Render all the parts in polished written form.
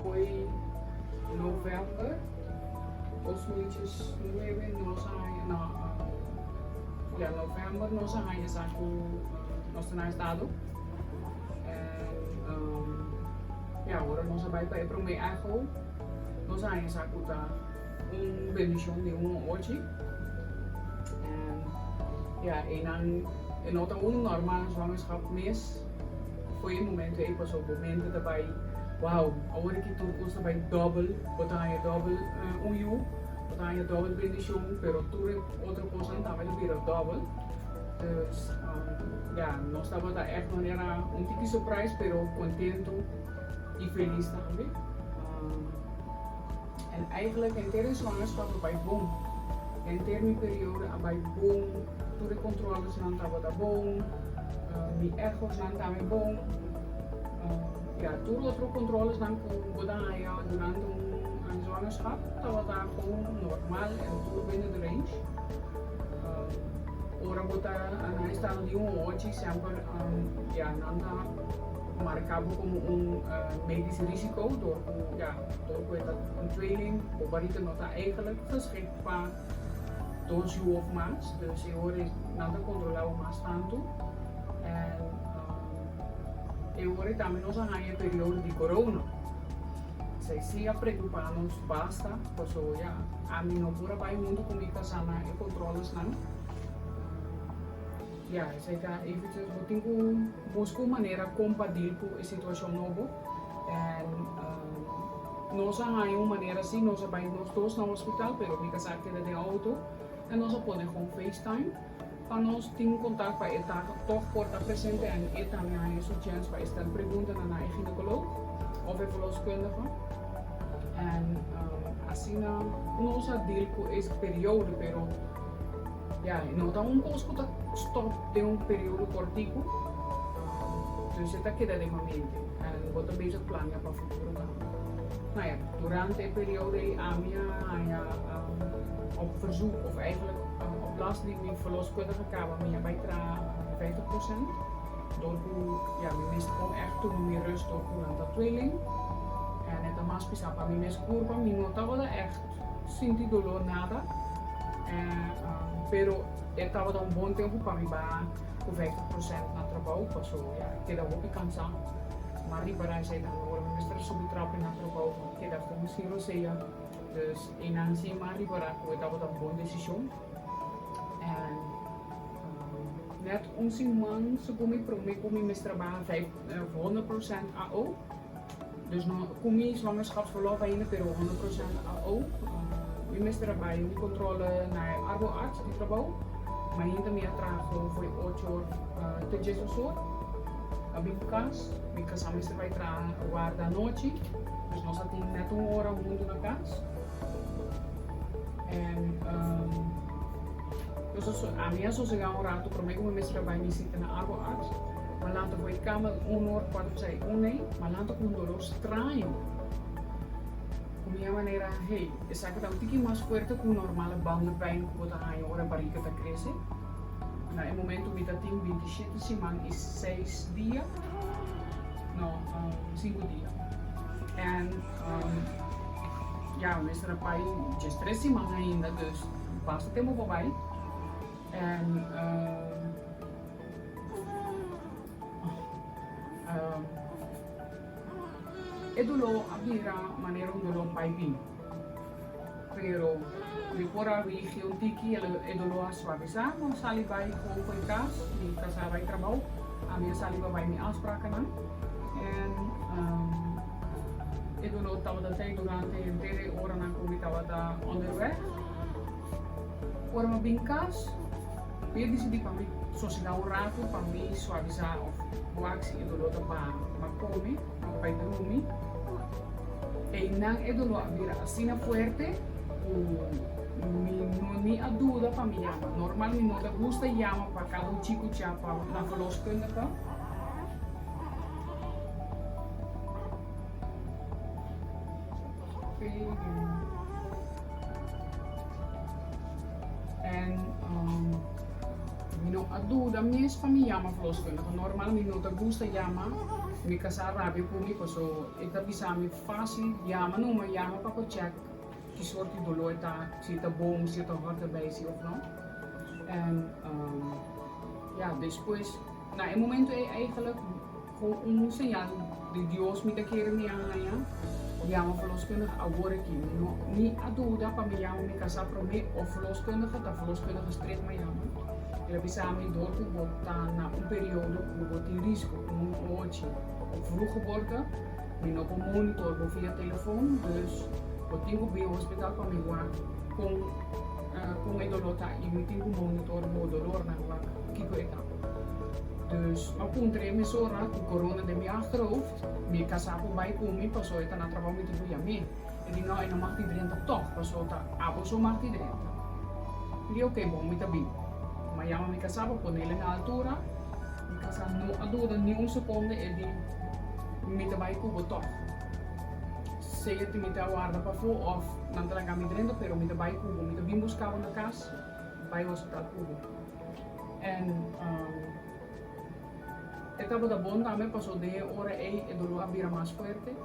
Foi november 2019 nos a haña no ya november nos a haña sa ku nos ta na estado en ya ora nos a bai pa e prome echo nos a haña sa ku ta un bendishon di un ochi en ya einan e no ta un normal zwangerschap mes. Foi e momento ei paso bo mente ta bai wow awor aki tur cos ta bai dobel bo ta haña dobel un yu bo ta haña dobel bendicion pero tur e otro cosnan tambe ta bira dobel dus ya nos tabata echt manera un tiki surprise pero contento y feliz tambe en eigenlijk henter e zwangerschap a bai bon henter mi periodo a bai bon tur e controlesnan tabata bon. Mi echosnan tambe bon. Ya, tur otro controlesnan cu bo ta haya durante un zwangerschap tabata gewoon normal en tur binnen de range. Ora bo ta na estado di un ochi semper ya nan ta marca bo como un medisch risico door cu ya door cu e ta un tweeling bo barriga no ta eigenlijk geschikt pa dos yu of mas, dus e ora nan ta kontrolá bo mas tantu. En e ora tambe nos a haña e periodo di corona. Esei sí a preokupá nos basta, pasobra ya ami no por a bai huntu ku mi kasá na e kontrolesnan. Ya, esei ta eventjes bo tin ku buska un manera kon pa deal ku e situashon nobo. En nos a haña un manera si nos a bai nos dos na hospital pero mi kasá a keda den auto en nos a pone gewoon facetime pa nos tin kontak pa e ta tòg por ta presente en e tambe haña su chèns pa e stel preguntanan na e ginekoloog òf e verloskundige. En asina nos a deal ku es periodo pero ya no ta un kos ku ta stòp den un periodo kòrtiku dus e ta keda den bo mente en bo ta bezig plania pa futuro tambe. Nou ja, durante e periodo ei ami a haña op verzoek of eigenlijk op last di mi verloskundige kaba mi a bai traha 50% dor ku ya mi mester kon ègt tuma mi rust dor ku nan ta tweeling en e ta mas pisá pa mi mes kurpa mi no tabata ègt sinti doló nada pero e tabata un bon tempu pa mi baha ku 50% na trabou paso ya keda hopi kansá ma ripará esei tambe ora mi mester a subi trapi na trabou mi keda kon sin rosea dus einan si mi a ripará ku e tabata un bon desishon en nèt un siman segun mi promé ku mi mester a baha 100% AO. Dus no ku mi zwangerschapsverlof ainda pero 100% AO. Mi mester a bai un controle na e arboarts di trabou. Mainta mi a traha gewoon for di ocho or te djes or. A bin kas, mi kasá mester bai traha warda anochi. Dus nos a tin net un ora huntu na kas. En nos a ami a sosegá un ratu promé ku mi mester a bai mi sita na arboarts. Ma lanta for e kama un or kuarto pa sai un ei, ma lanta ku un dolor straño. Ku mi a manera, hey, esaki ta un tiki mas fuerte ku normal bandenpijn ku bo ta haña ora barika ta krese. Na e momento mi ta tin 27 siman i 6 dia, no, 5 dia. En ya, mi mester a bai 13 siman ainda, dus basta tempu pa bai. En E doló a bira manera un doló bai bin, pero mi por a wigi un tiki e doló a suavisá, mi a sali bai gewoon for di kas, mi kasá bai trabou, ami a sali pa bai mi afsprakennan en e doló tabata tei durante henter e oranan ku mi tabata onderweg. Ora mi a bin kas, mi a disidí pa mi sosegá un ratu pa mi suavisá òf wak si e doló ta baha. Mi a kome, mi a bai drumi. Einan e doló a bira asina fuerte ku mi no ni a duda pa mi yama. Normal mi no ta gusta yama pa kada un chiku cha pa na verloskundige. En mi no a duda mes pa mi yama verloskundige. Normal mi no ta gusta yama. Mi kasá rabia ku mi paso e ta bisa mi fásil yama numa, yama pa por chèk ki sorti doló e ta, si e ta bon, si e ta hòrt erbij si òf no. En ya despues na e momento ei eigenlijk kon un señal di Dios mi ta kere mi a haña yama verloskundige awor aki. Mi no ni a duda pa mi yama mi kasá promé òf verloskundige, ta verloskundige stret mi a yama. El a bisa mi dor ku bo ta na un periodo ku bo tin risko, un ochi vroeggeboorte, mi no por monitor bo via telefon, dus bo tin ku bin hospital pa mi wak kon kon e dolor ta i mi tin ku monitor bo dolornan wak kiko e ta. Dus mi a puntra e mesora ku corona den mi achterhoofd, mi kasá por bai ku mi paso e ta na trabou mi tin ku yam'é. E di no e no mag di drenta tòg paso ta abo so mag di drenta. Mi di oke bon mi ta bin. Mi a yama mi kasá pa ponele na altura. Mi kasá no a duda ni un sekonde e di mi ta bai ku bo tòg. Sea ti mi ta warda pafó òf nan ta laga mi drenta pero mi ta bai ku bo. Mi ta bin buska bo na kas bai hospital ku bo. En e tabata bon tambe paso den e ora ei e doló a bira mas fuerte.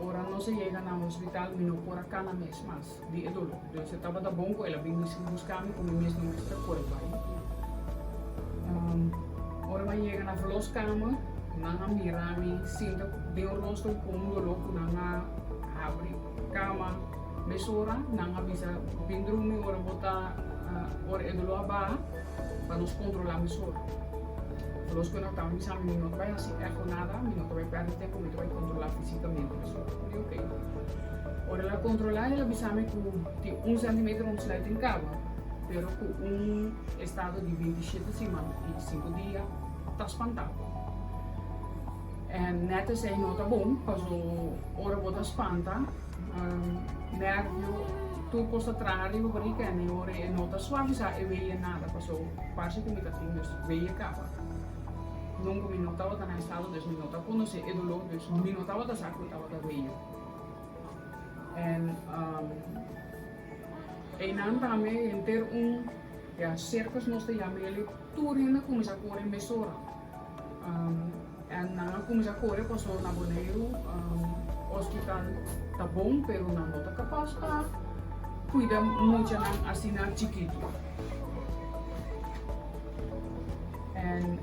Ora nos a yega na hospital mi no por a cana mes mas di e dolor. Dus e tabata bon cu el a bin busca mi cu mi mes no mester a core bay. Ora mi a yega na verloskamer nan a mira mi sinta den un rolstoel cu un dolor cu nan a habri cama mesora. Nan a bisa bin drumi ora bo ta ora e dolor a baha pa nos controla mesora. Los ku no ta bisa mi no ta bai hasi echo nada, mi no ta bai pèrdè tempu, mi ta bai kontrolá físikamente. So, mi di oké. Ora el a kontrolá, el a bisa mi ku tin un sèntimeter ontsluiting kaba, pero ku un estado di 27 siman i sinku dia ta spantá. En nèt esei no ta bon, paso ora bo ta spanta, nervio tur kos ta traha riba barika en e ora e no ta suavisá e weye nada, paso parse ku mi ta tin dus weye kaba. Nunka mi no tabata na estado dus mi no ta konosé e doló dus mi no tabata sa ku e tabata weye. En einan tambe henter un ya sirkus nos ta yama el'i tur hende a kuminsá kore mesora. En nan a kuminsá kore paso na Boneiru hospital ta bon pero nan no ta kapas pa kuida muchanan asina chikitu. En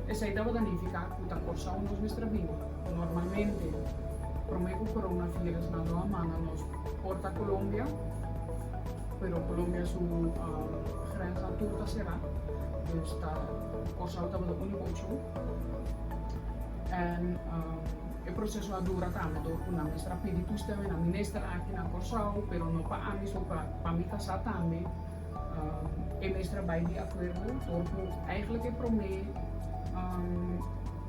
esei tabata nifiká ku ta Kòrsou nos mester a bini. Normalmente promé ku coronavirus nan lo a manda nos por ta Colombia pero Colombia su grensnan tur ta será dus ta Kòrsou tabata úniko opshon. En e proseso a dura tambe dor ku nan mester a pidi toestemming na minister aki na Kòrsou pero no pa ami so pa mi kasá tambe. E mester a bai di akuerdo dor ku eigenlijk e promé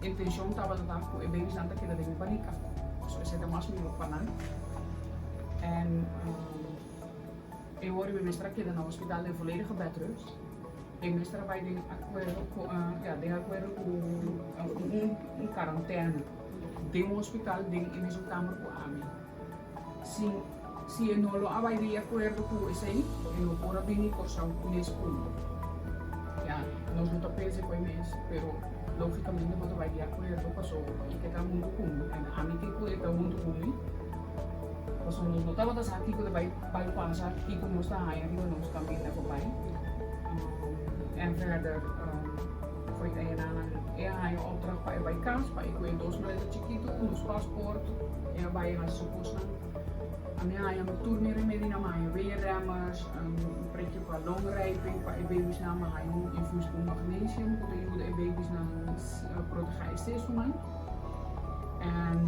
intenshon tabata ta ku e baby's-nan ta keda den e barika. So esei ta mas mihó pa nan. En e ora mi mester a keda na hospital den volledige bedrust. E mester a bai den akuerdo ku ya den akuerdo ku un karantène den hospital den e mesun kamer ku ami. Si si e no lo a bai di akuerdo ku esei, e no por a bini Kòrsou mes ku ya nos no ta pensa ku e mes, pero lógikamente bo ta bai di akuerdo paso e ke ta huntu ku mi en ami ke ku e ta huntu ku mi paso nos no tabata sa kiko ta bai bai pasa kiko nos ta haña riba nos kaminda pa bai en verder for e nan e a haña opdracht pa e bai kas pa e ku e dos maleta chikitu nos pasport e a bai hasi su kosnan. Ami a haña tur mi remedinan, mi a haña weerremmers, un prikje pa longrijping pa e babiesnan, mi a haña un infuus ku magnesium ku ta yuda e babiesnan protegá e sesunan. En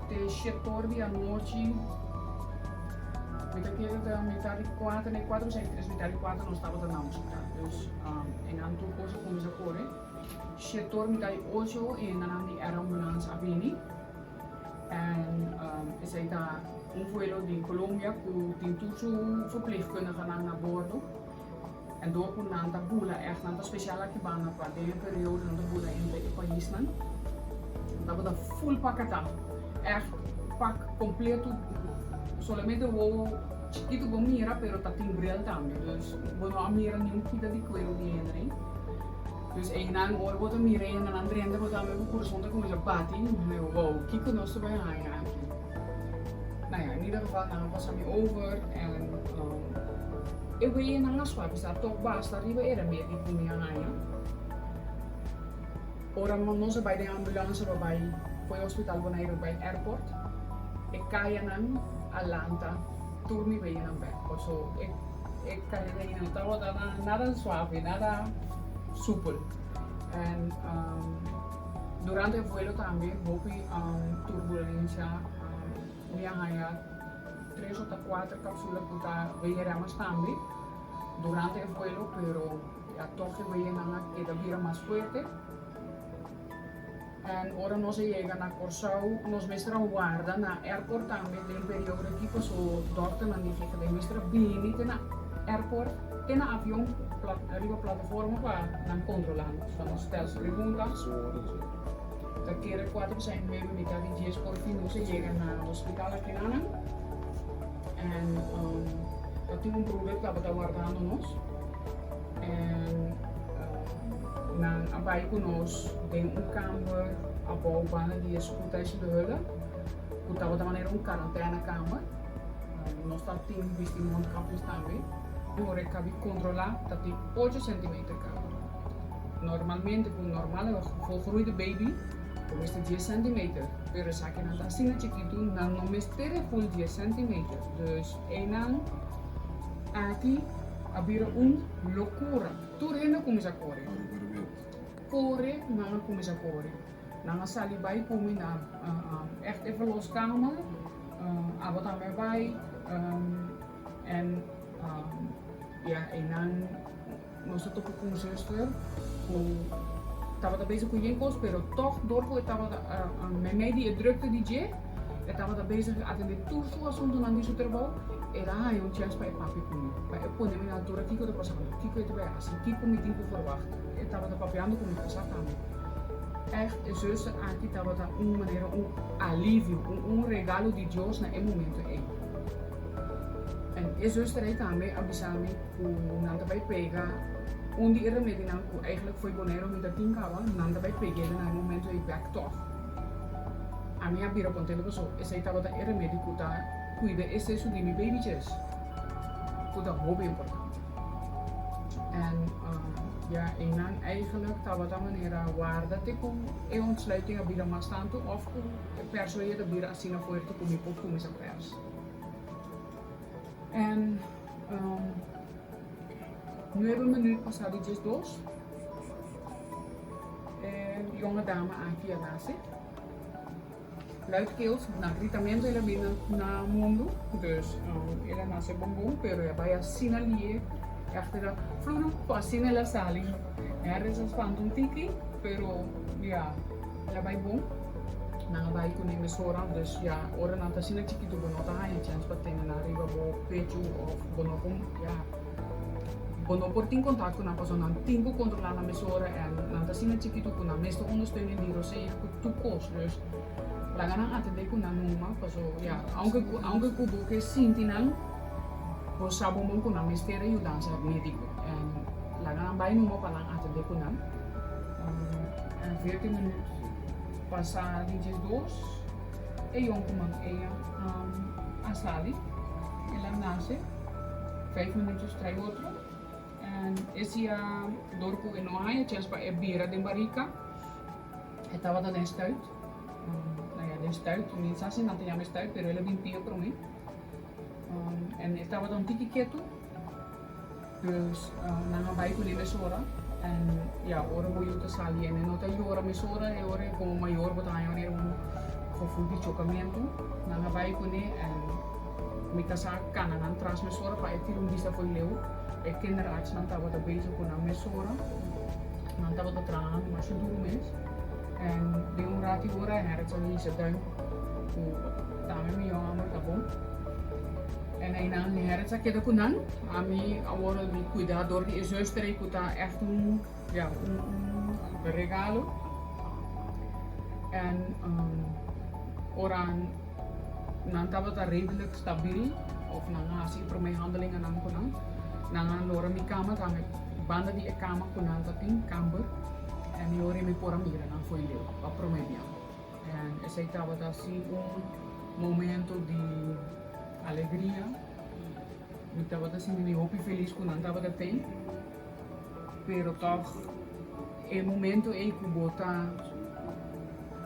te shetor di anochi, mi ta kere ta mitar di kuater, ne kuater o tres mitar di kuater nos tabata na hospital. Dus einan tur kos a kuminsá kore. Shetor mitar di ocho e hendenan di air ambulance a bini. En esei ta un vuelo di Colombia ku tin tur su verpleegkundigenan na bordo. En dor ku nan ta bula ègt, nan ta spesial aki banda pa den e periodo nan ta bula entre e paisnan. Nan tabata ful paketá, ègt pak kompleto, solamente wowo chikitu bo mira pero ta tin bril tambe. Dus bo no a mira niun pida di kuero di hende. Dus einan ora bo ta mira e hendenan drenta bo tambe bo kurason ta kuminsá bati, wow, kiko nos ta bai haña aki? Nou ja, in ieder geval nan a pasa mi over en e weyenan a suavisá tòg basta riba e remedi ku mi a haña. Ora nos a bai den ambulance pa bai for e hospital Boneiru bai airport, e kayanan a lanta tur mi weyenan bèk paso e e kareda ei no tabata nada suave, nada supel. En durante e vuelo tambe hopi turbulensia, mi a haña tres ota kuater kapsula ku ta weyeremas tambe durante e vuelo, pero ya tòg e weyenan a keda bira mas fuerte. En ora nos a yega na Kòrsou, nos mester a warda na airport tambe den periodo aki paso dòkternan di GGD mester a bini te na airport, te na avion riba plataforma pa nan kontrolá nos, pa nos stel su pregunta. Ta kere kuater pasá i nuebe mitad di dies por fin nos a yega na hospital akinanan en ta tin un broeder tabata wardando nos. En nan a bai ku nos den un kamber abou banda di e spoedeisende hulp, ku tabata manera un karantène kamber. Nos tabatin bisti mondkapjes tambe. Ora e kabi kontrolá ta tin ocho sentimeter kaba. Normalmente ku un normal volgroeide baby bo mester dies sentimeter, pero esakinan ta asina chikitu nan no mester e ful dies sentimeter. Dus einan aki a bira un lokura. Tur hende a kuminsá kore. Kore, nan a kuminsá kore. Nan a sali bai ku mi na ègt e verloskamer. Abo tambe a bai. En ya, einan nos a topa ku un zuster ku tabata bezig ku yen kos, pero tòg dor ku e tabata meimei di e drukte di dje, e tabata bezig atendé tur su asuntunan di su trabou, el a haña un chèns pa e papia ku mi, pa e pone mi na altura kiko ta pasando, kiko e ta bai hasi, kiko mi tin ku ferwagt. E tabata papiando ku mi kasá tambe. Ègt e zuster aki tabata un manera un alivio, un regalo di Dios na e momento ei. En e zuster ei tambe a bisa mi ku nan ta bai pega un di e remedinan ku eigenlijk fo'i Boneiru mi ta tin kaba, nan ta bai peg'e na e momento ei bèk tòg. Ami a bira kontento paso esei tabata e remedi ku ta kuida e sesu di mi babytjes, ku ta hopi importante. En ya einan eigenlijk tabata manera warda te ku e ontsluiting a bira mas tantu òf ku e pèrsweeën ta bira asina fuerte ku mi por kuminsá pèrs. En nuebe minuut pasá di diesdos e yonge dama aki a nase. Luidkeels, na gritamentu el a bin na mundu, dus el a nase bon bon, pero e a bai asina lié, ègt el a flurup, asina el a sali. Henry a spanta un tiki, pero ya, el a bai bon. Nan a bai kuné mesora, dus ya, ora nan ta asina chikitu bo no ta haña chèns pa tene nan riba bo pechu òf bo no por, ya, bo no por tin kontakto ku nan pasobra nan tin ku kontrolá nan mesora en nan ta asina chikitu ku nan mes ta ondersteuning di rosea ku tur kos, dus laga nan atendé ku nan numa pasobra ya, aunke ku aunke ku bo ke sinti nan bo sa bon bon ku nan mester e yudansa médiko en laga nan bai numa pa nan atendé ku nan. En veertien minuut pasa di diesdos e yonkuman ey a sali, el a nase vijf minuutjes trai otro en e sia dor ku e no a haña chens pa e bira den barika e tabata den stuit, nou ja den stuit mi sa si nan ta yama e stuit pero el a bin pia prome en e tabata un tiki ketu. Dus nan a bai kuné mesora en ya ora bo yu ta sali en e no ta yora mesora e ora komo mayor bo ta haña wanneer un gevoel di chokamentu. Nan a bai kuné en mi kasá kana nan tras mesora pa e tira un bista fo'i leu. E kinderartsnan tabata bezig ku nan mesora. Nan tabata trahando masha duru mes en den un rati ora Henrik a hisa duim ku tambe mi yòmber ta bon. En einan Gerrit a keda ku nan. Ami a wòrdu di kuida dor di e zuster ei ku ta ègt un, ja, un, un regalo. En ora nan tabata redelijk stabil of nan a hasi e promé handelingennan ku nan, nan a lora mi kama tambe. banda di e kama ku nan ta tin, kamber, en e ora mi por a mira nan fo'i leu pa promé bia. En esei tabata así un momento di alegria. Mi tabata sinti mi hopi felis ku nan tabata tei, pero tòg e momento ei ku bo ta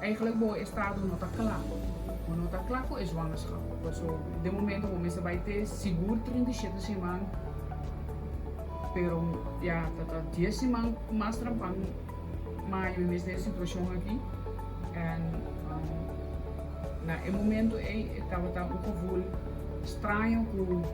eigenlijk bo estado no ta kla, bo no ta kla ku e zwangerschap. Paso den momento bo mester bai te sigur 37 siman, pero ya ta ta dies siman mas trampan mayo mi mes den e situashon aki en na e momento ei e tabata un gevoel straño ku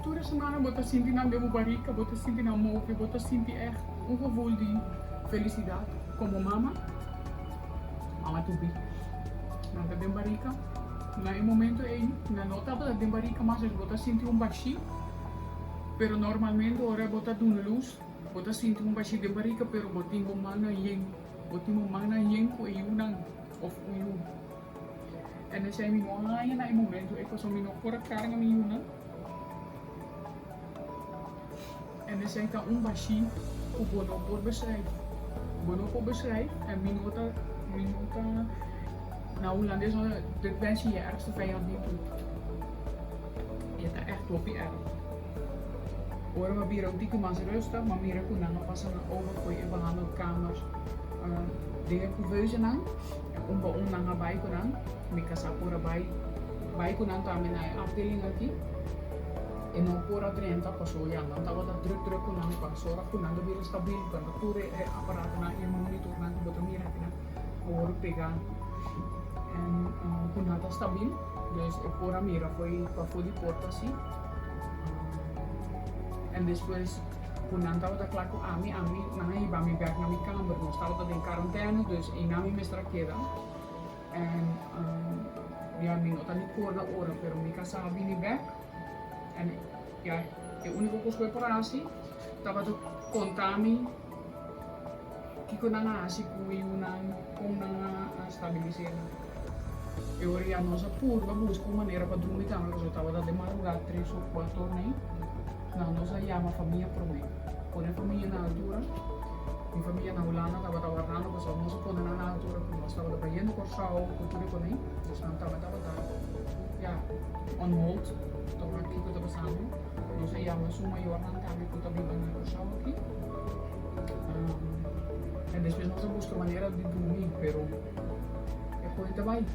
Tur e semana bo ta sinti nan den bo barika, bo ta sinti nan move, bo ta sinti ègt un gevoel di felisidat komo mama, mama to be. Nan ta den barika, na e momento ei nan no tabata den barika mas, dus bo ta sinti un bashí, pero normalmente ora bo ta duna lus bo ta sinti un bashí den barika pero bo tin bo mannan yen, bo tin bo mannan yen ku e yunan òf un yu. En esei mi no a haña na e momento ei pasobra mi no por a karga mi yunan. En esei ta un bashí ku bo no por beschrijf. Bo no por beschrijf en mi no ta, mi no ta, na hulandes nos ta dit wens je je ergste vijand niet toe. E ta ègt hopi erg. Ora mi a bira un tiki mas rustig, mi a mira ku nan a pasa nan over fo'i e behandelkamers den e kuveuzenan. Un pa un nan a bai ku nan. Mi kasá por a bai bai ku nan tambe na e afdeling aki. E no por a drenta pasobra ya nan tabata druk druk ku nan pa sora ku nan ta bira stabil pa tur e aparatonan i e monitornan ku bo ta mira akinan a wòrdu pegá en ku nan ta stabil. Dus e por a mira fo'i pafó di porta si. En despues ku nan tabata kla ku ami, ami nan a hiba mi bèk na mi kamber. Nos tabata den karantène, dus einan mi mester a keda. En ya mi no ta ni korda ora, pero mi kasá a bini bèk. En ya e úniko kos ku e por a hasi tabata konta mi kiko nan a hasi ku e yunan, kon nan a stabilis'é nan. E ora ya nos a purba buska un manera pa drumi tambe pasobra tabata den madrugá tres o kuater or nei. Nan nos a yama famia promé. Pone famia na altura. Mi famia na Hulanda tabata wardando pasobra nos a pone nan na altura ku nos tabata bayendo Kòrsou ku tur e konei. Dus nan tambe tabata ya on hold ta wak kiko ta pasando. Nos a yama su mayornan tambe ku ta biba na Kòrsou aki. En despues nos a buska manera di drumi pero e koe ta bai.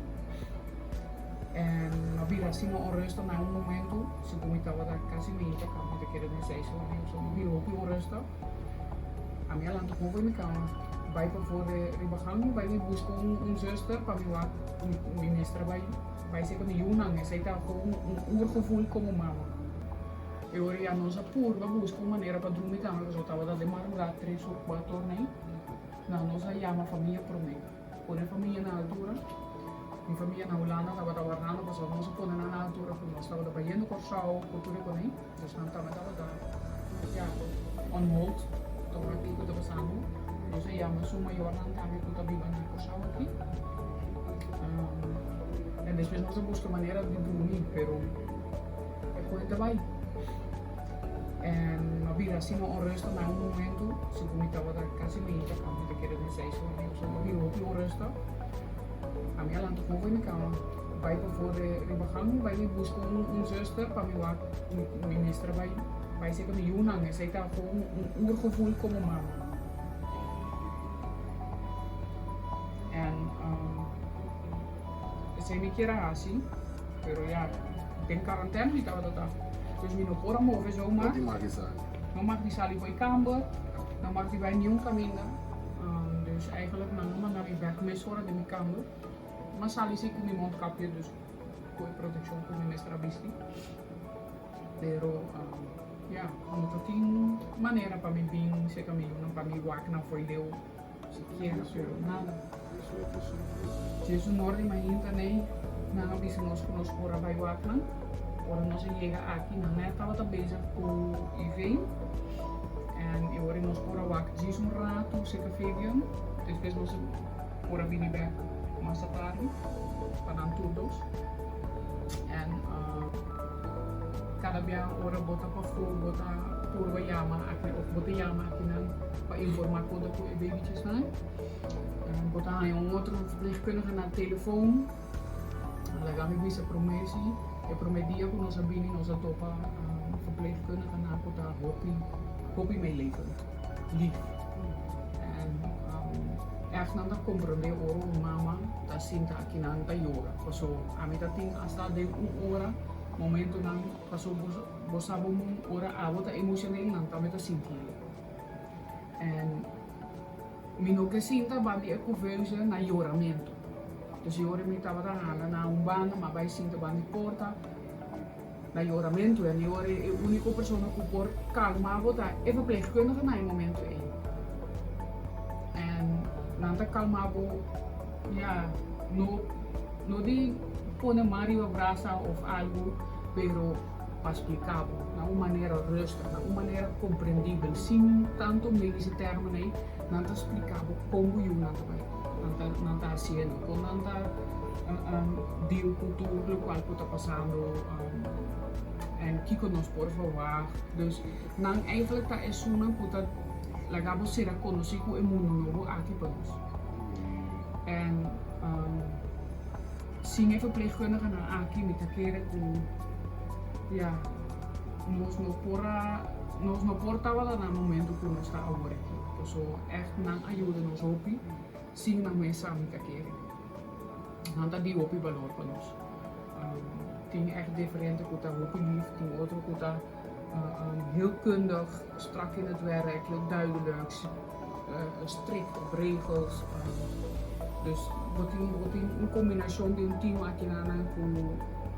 En a bira asina onrustig na un momento, segun mi tabata kasi meinta kaba mi ta kere den seis ora of so, mi bira hopi onrustig. Ami a lanta for mi kama bai pafor riba gang bai mi buska un zuster pa mi wak mi mester bai bai serka mi yunan, esei ta un oergevoel komo mama. E ora ya nos a purba buska un manera pa drumi tambe pasobra tabata den madrugá tres or kuater or nei. Nan nos a yama famia promé. Pone famia na altura. Mi famia na Hulanda tabata wardando pasobra nos a pone nan na altura ku nos tabata bayendo Kòrsou ku tur e konei. Dus nan tambe tabata ya on hold ta wak kiko ta pasando. Nos a yama su mayornan tambe ku ta biba na Kòrsou aki. En despues nos a buska manera di drumi pero. E koe ta bai. En a bira asina onrustig na un momento, segun mi tabata kasi meinta kaba mi ta kere den seis ora of so, a bira hopi onrustig. Ami a lanta for mi kama bai pafor riba gang bai mi buska un zuster pa mi wak mi mester bai bai serka mi yunan, esei ta gewoon un oergevoel komo mama. En esei mi kier a hasi. Pero ya, den karantène mi tabata ta. Dus mi no por a move zomaar. No tin mag di sali. No mag di sali for e kamber, no mag di bai niun kaminda. Dus eigenlijk nan a manda mi bèk mesora den mi kamber. Mi a sali si ku mi mondkapje, dus ku e protekshon ku mi mester a bisti. Pero ya, no ta tin manera pa mi bin serka mi yunan pa mi wak nan for leu. Sikiera, pero nada. Djes un or di mainta nei, nan a bisa nos ku nos por a bai wak nan. Ora nos a yega aki, nan net tabata bezig ku e vein. En e ora nos por a wak djis un ratu serka Fabian, despues nos por a bini bek mas atardi pa nan tur dos. En kada bia ora bo ta pafó bo ta purba yama aki of bo ta yama akinan pa informa kon ta ku e babytjesnan. Bo ta haña un otro verpleegkundige na telefon. Laga mi bisa promé si e promé dia ku nos a bini nos a topa verpleegkundigenan ku ta hopi hopi meelevend, lief. En ègt nan ta komprendé ora un mama ta sinta akinan ta yora. Paso ami ta tin asta den un ora momentonan paso bo sa bo ora abo ta emoshonel nan tambe ta sintié. En Mi no ke sinta banda di e kuveuze na yoramentu. Dus e ora mi tabata hala na un banda, m'a bai sinta banda di porta na yoramentu. En e ora e uniko persona ku por kalma bo ta e verpleegkundige na e momento ei. En nan ta kalma bo, ya, no no di pone man riba brasa of algu, pero pa splika bo na un manera rustig, na un manera komprendibel, sin tantu medische termen ei, nan ta splika bo kon bo yunan ta bai, nan ta nan ta hasiendo, kon nan ta deal ku tur lokual ku ta pasando en kiko nos por verwagt. Dus nan eigentlik ta esunnan ku ta laga bo sera konosí ku e mundu nobo aki pa nos. En Sin e verpleegkundigenan aki mi ta kere ku ya nos no por a nos no por tabata na momento ku nos ta awor aki. Paso ègt nan a yuda nos hopi sin nan mes sa mi ta kere. Nan ta di hopi balor pa nos. Tin ègt diferente ku ta hopi lief, tin otro ku ta heel kundig, strak in het werk, heel duidelijk, strikt op regels. Dus bo tin bo tin un combinacion di un team aki nan cu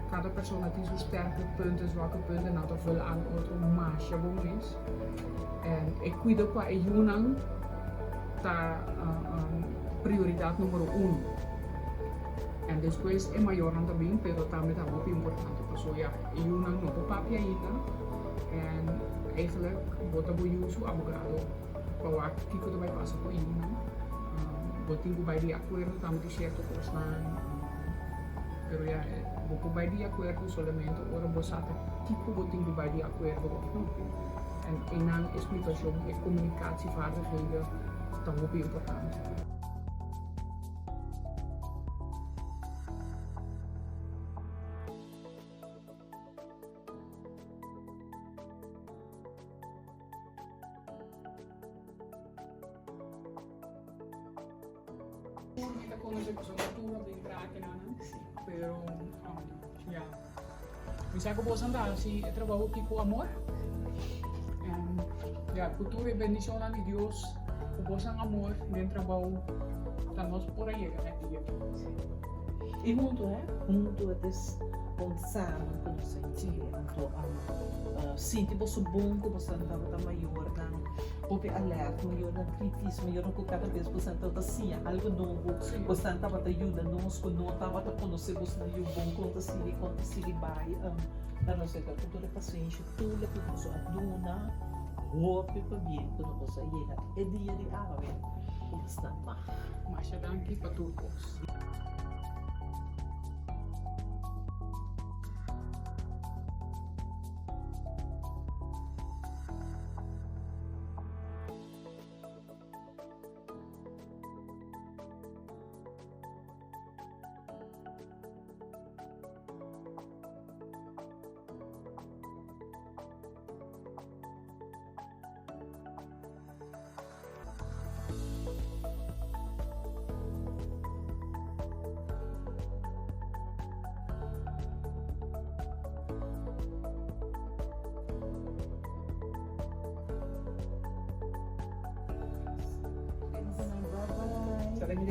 cada persona tin su sterke punten, zwakke punten, nan ta vul aan otro masha bon mes. En e cuido pa e yunan ta prioridad numero uno. En despues e mayornan ta bin, pero tambe ta hopi importante pasobra ya e yunan no por papia ainda en eigenlijk bo ta bo yu su abogado pa wak kiko ta bai pasa ku e yunan. Bo tin ku bai di akuerdo tambe ku sierto kosnan, pero ya bo por bai di akuerdo solamente ora bo sa ta kiko bo tin ku bai di akuerdo òf no. En einan e splikashon, e komunikatievaardigheden ta hopi importante. Mi ta conoce pasobra tur a bin traha nan, pero ya. Mi sa cu boso ta haci e trabou aki cu amor. Ya, cu tur e bendicionnan di Dios, cu boso amor den trabou, ta nos por a yega na e dia aki. Y hunto hè, hunto het is bon samen cu nos a yega. Anto sinti boso bon cu boso tabata mayornan hopi alert, mayornan kritisch, mayornan cu cada bes boso tabata siña algo nobo, boso tabata yuda nos cu no tabata conoce boso yu bon con ta sigui, con ta sigui bay. Pero nos a yega cu tur e pasenshi, tur loke boso a duna, hopi pabien cu nos a yega e dia di awe cu boso mag. Masha danki pa tur cos.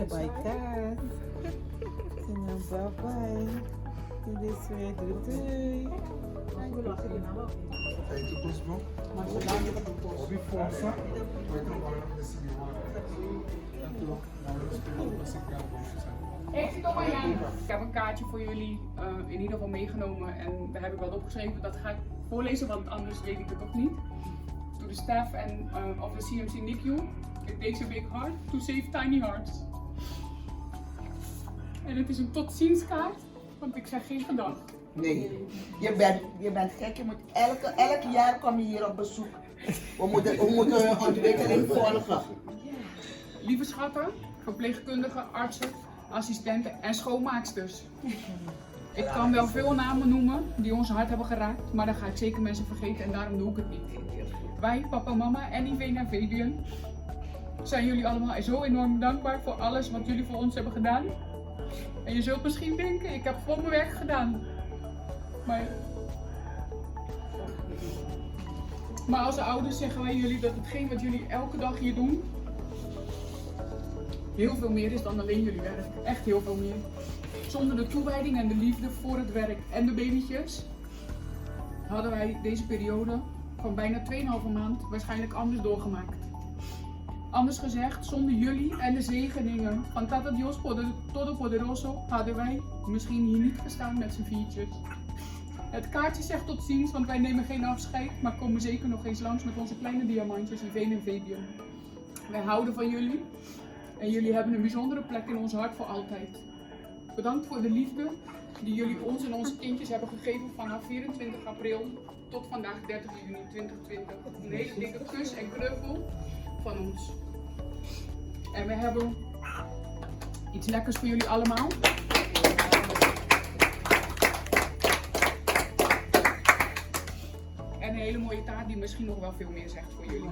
Bye kas. Bye bye. Doei doei. Éxito mañana. Ik heb een kaartje voor jullie in ieder geval meegenomen en daar heb ik wat opgeschreven. Dat ga ik voorlezen, want anders weet ik het toch niet. the staff and of the CMC NICU, it takes a big heart to save tiny hearts. En het is een tot ziens kaart, want ik zeg geen gedag. Nee, je bent gek. Je moet elk jaar kom je hier op bezoek. We moeten hun ontwikkeling volgen. Lieve schatten, verpleegkundigen, artsen, assistenten en schoonmaaksters. Ik kan wel veel namen noemen die ons hart hebben geraakt, maar dan ga ik zeker mensen vergeten en daarom doe ik het niet. Wij, papa, mama en Ivena en Fabian, zijn jullie allemaal zo enorm dankbaar voor alles wat jullie voor ons hebben gedaan. En je zult misschien denken, ik heb gewoon mijn werk gedaan. Maar als ouders zeggen wij jullie dat hetgeen wat jullie elke dag hier doen, heel veel meer is dan alleen jullie werk. Echt heel veel meer. Zonder de toewijding en de liefde voor het werk en de babytjes, hadden wij deze periode van bijna 2,5 maand waarschijnlijk anders doorgemaakt. Anders gezegd, zonder jullie en de zegeningen van Tata Dios Todopoderoso hadden wij misschien hier niet gestaan met z'n viertjes. Het kaartje zegt tot ziens, want wij nemen geen afscheid, maar komen zeker nog eens langs met onze kleine diamantjes Iveen en Fabian. Wij houden van jullie en jullie hebben een bijzondere plek in ons hart voor altijd. Bedankt voor de liefde die jullie ons en onze kindjes hebben gegeven vanaf 24 april tot vandaag 30 juni 2020. Een hele dikke kus en knuffel van ons. En we hebben iets lekkers voor jullie allemaal. En een hele mooie taart die misschien nog wel veel meer zegt voor jullie.